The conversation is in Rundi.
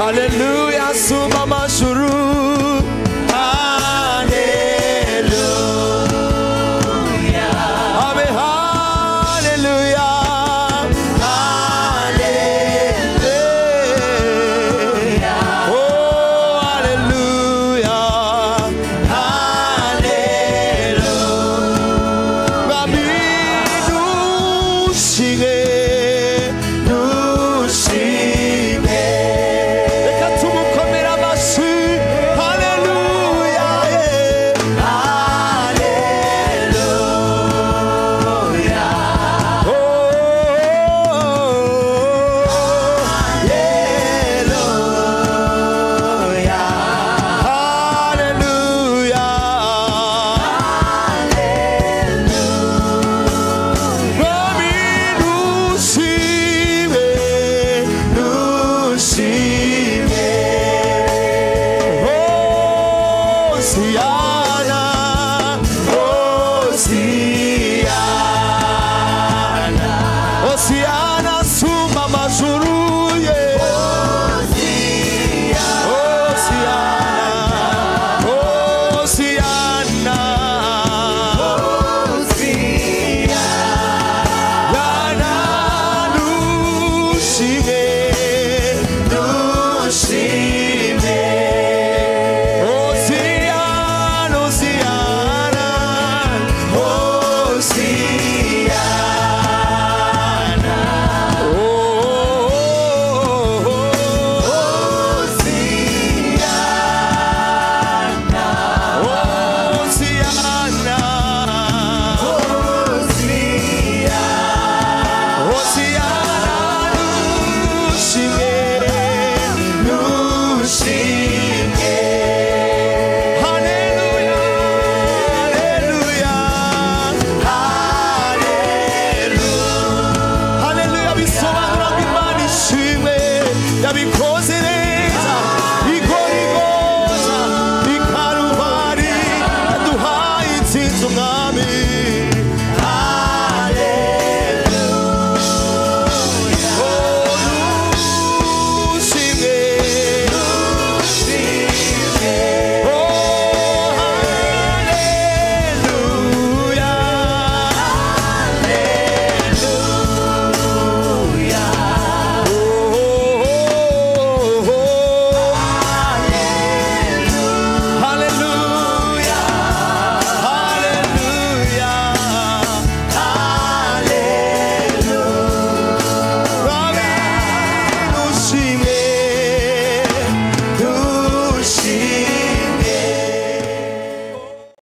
Hallelujah, suma majuru. Hallelujah. Amen. Hallelujah. Hallelujah. Oh, hallelujah. Hallelujah. Nushime, nushime. Reka tumukomere amashyi. Hallelujah, yeah. Hallelujah. Oh, hallelujah. Hallelujah. Mwami nushime, nushime. Hosiana, Hosiana, Hosiana suma majuru, yeah. Hosiana, Hosiana, Yana nushime, nushime. Hosiana, Hosiana, Hosiana. Oh, oh, oh, Hosiana, Hosiana, nushime, nushime. Hallelujah, hallelujah, hallelujah. Hallelujah, bisobanura ngo Imana ishimwe yabikoze.